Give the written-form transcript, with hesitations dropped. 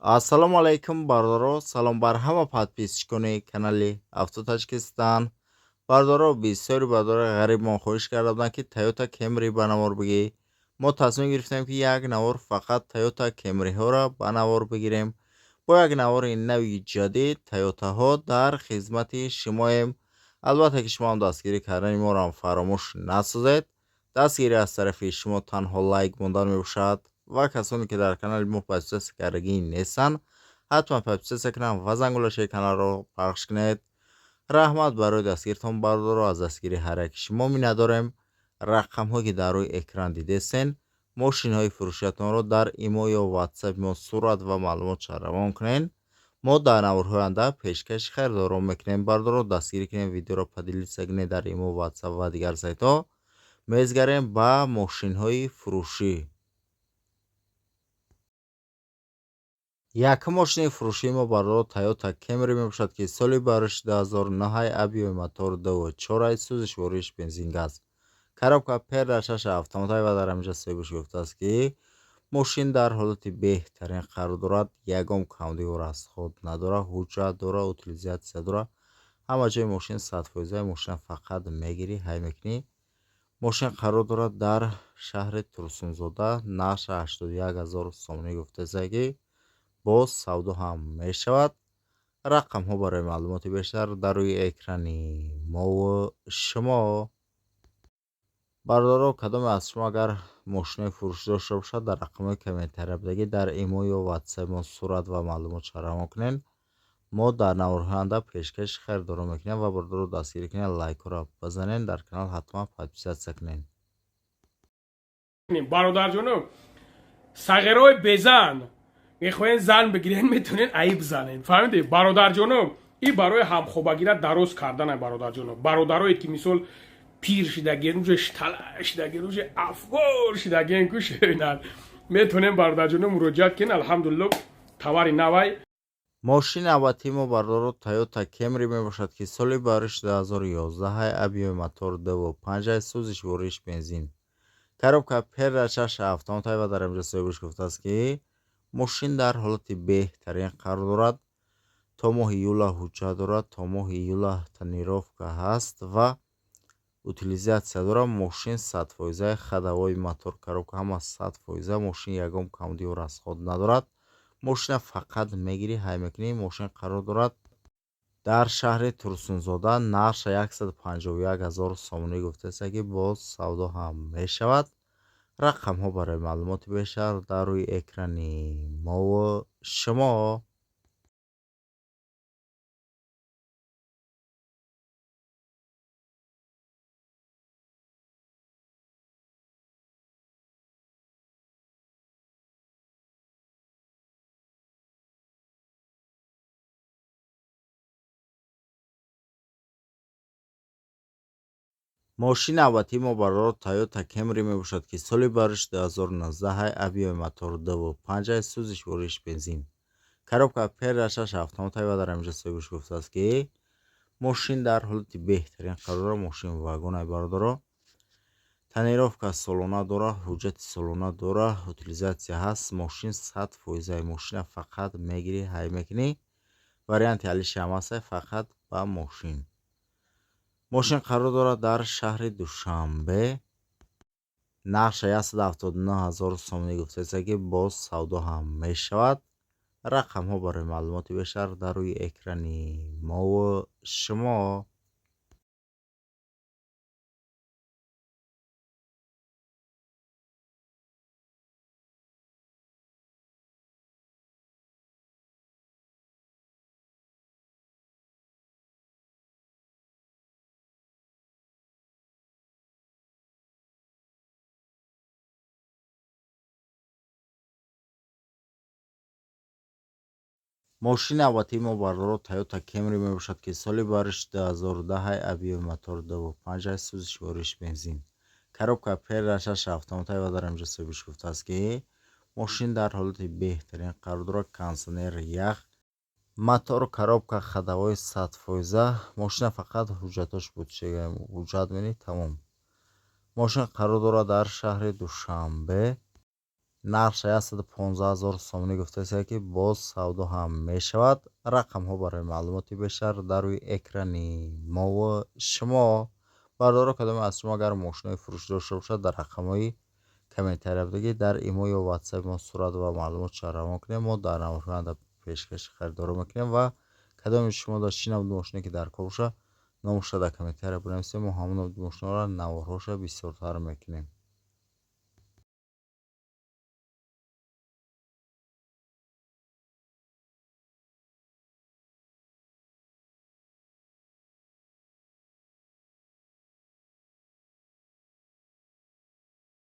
Ассалому алайкум, бародаро, салом бар ҳама подписчикони канали Авто Таҷикистон. Бародаро, бисёри бародарои ғарибмон хоҳиш карда буданд, ки Toyota Camry ба навор бигӣ. Мо тасмим гирифтем, ки як навор фақат Toyota Camry-ҳоро ба навор бигирем. Бо як навори нави ҷадид Toyota-ҳо дар хизмати шумоем. Албатта, ки шумо ҳам дастгирӣ кардани моро фаромӯш насозед. Дастгирӣ аз тарафи шумо танҳо лайк мондан мебошад ва касоне ки дар канали мо подписаться кардагӣ нестанд, ҳатман подписаться кунанд ва зангулашаи каналро пахш кунед. Раҳмат барои дастгиритон, бародаро, аз дастгирии ҳар яки шумо миннатдорем. Рақамҳое ки дар рӯи экран дидестен, мошинҳои фурӯшиятонро дар имо ё ватсапи мо сурат ва маълумотша равон кунед. Мо дар наворҳои оянда пешкаши харидорон мекунем. Бародаро, дастгирӣ кунем, видеоро поделиться кунед дар имо, ватсап ва дигар сайтҳо. Мезгарем ба мошинҳои фурӯшӣ. Якум мошини фурӯшии мо, бародаро, Toyota Camry мебошад, ки соли барош 2009, объёми мотор 2,4, сӯзишвориш бензин, газ, коробка ПД 6 автоматай. Ва дар ҳаминҷа соҳибаш гуфтааст, ки мошин дар ҳолати беҳтарин қарор дорад, ягон камбудию расход надорад, ҳуҷҷат дорад, утилизация дорад, ҳама ҷои мошин 100%. Мошина фақат мегирӣ, ҳай мекунӣ. Мошин қарор дорад дар шаҳри Турсунзода, нархша 81 000 сомонӣ гуфтааст, ки боз савдо ҳам мешавад. Рақамҳо барои маълумоти бештар дар рӯи экрани мову шумо. Бародаро, кадоме аз шумо агар мошинои фурӯшӣ дошта бошад, дар рақамҳои комментария будагӣ дар имо ё ватсапи мо сурат ва маълумотша равон кунед. Мо дар наворҳои оянда пешкаши харидорон мекунем. Ва бародаро, дастгирӣ кунед, лайкҳоро бизанед, дар канал ҳатман подписаться кунед. Бародарҷоно, сағирои безан мехоҳен зан бигирен, метавонен аиб занен, фаҳмиде, бародарҷоно? И барои ҳамхобагира дароз кардана, бародарҷоно. Бародарое ки мисол пир шидаген, уже штала шидаген, уже афгор шидаген, ку шеринад, метавонем, бародарҷоно, муроҷиат кунен. Алҳамдулилло, товари навай. Мошини навбатии мо, бародаро, Toyota Camry мебошад, ки соли барош 2011, объёми мотор 2,5, сӯзишвориш бензин, коробка ПД 6 автоматай. Ва дар инҷа соҳибаш гуфтааст, ки мошин дар ҳолати беҳтарин қарор дорад, то моҳи июла ҳуҷҷат дорад, то моҳи июла тонировка ҳаст ва утилизация дорад. Мошин 100%, ходовой, мотор, коробка ҳама 100%. Мошин ягон камбудию расход надорад. Мошина фақат мегирӣ, ҳай мекунӣ. Мошин қарор дорад дар шаҳри Турсунзода, нархша 151 000 сомонӣ гуфтааст, ки боз савдо ҳам мешавад. Рақамҳо барои маълумоти бештар дар рӯи экрани мову шумо. Мошини навбатии мо, бародаро, Toyota Camry мебошад, ки соли барош 2019, объёми мотор 2,5, сӯзишвориш бензин, коробка ПД 6 автоматай. Ва дар ҳаминҷа соҳибаш гуфтааст, ки мошин дар ҳолати беҳтарин қарор дорад. Мошин вагонай, бародаро, тонировка солона дорад, ҳуҷҷати солона дорад, утилизация ҳаст. Мошин 100%. Мошина фақат мегирӣ, ҳай мекунӣ. Варианти алиши ҳам ҳастай, фақат ба мошин. Мошин қарор дорад дар шаҳри Душанбе, нархша 179 000 сомонӣ гуфтааст, ки боз савдо ҳам мешавад. Рақамҳо барои маълумоти бештар дар рӯи экрани мову шумо. Мошини навбатии мо, бародаро, Toyota Camry мебошад, ки соли барош 2010, объёми мотор 2,5, сӯзишвориш бензин, коробка ПД 6 автоматай. Ва дар инҷа соҳибаш гуфтааст, ки мошин дар ҳолати беҳтарин қарор дорад, кондитсионер, ях, мотор, коробка, ходовой 100%. Мошина фақат ҳуҷҷатош буд, ҳуҷҷат менӣ, тамом. Мошин қарор дорад дар шаҳри Душанбе. Нархша 115 000 сомонӣ гуфтааст, ки боз савдо ҳам мешавад. Рақамҳо барои маълумоти бештар дар рӯи экрани мову шумо. Бародаро, кадоме аз шумо агар мошинои фурӯшӣ дошта бошад, дар рақамҳои комментария будагӣ дар имо ё ватсапи мо сурат ва маълумотша равон кунем, мо дар наворҳои оянда пешкаши харидорон мекунем. Ва кадоме шумо дар чӣ намуди мошине ки дар кор бошад, номашро дар комментария бинависем, мо ҳамон намуди мошиноро наворҳоша бисёртар мекунем.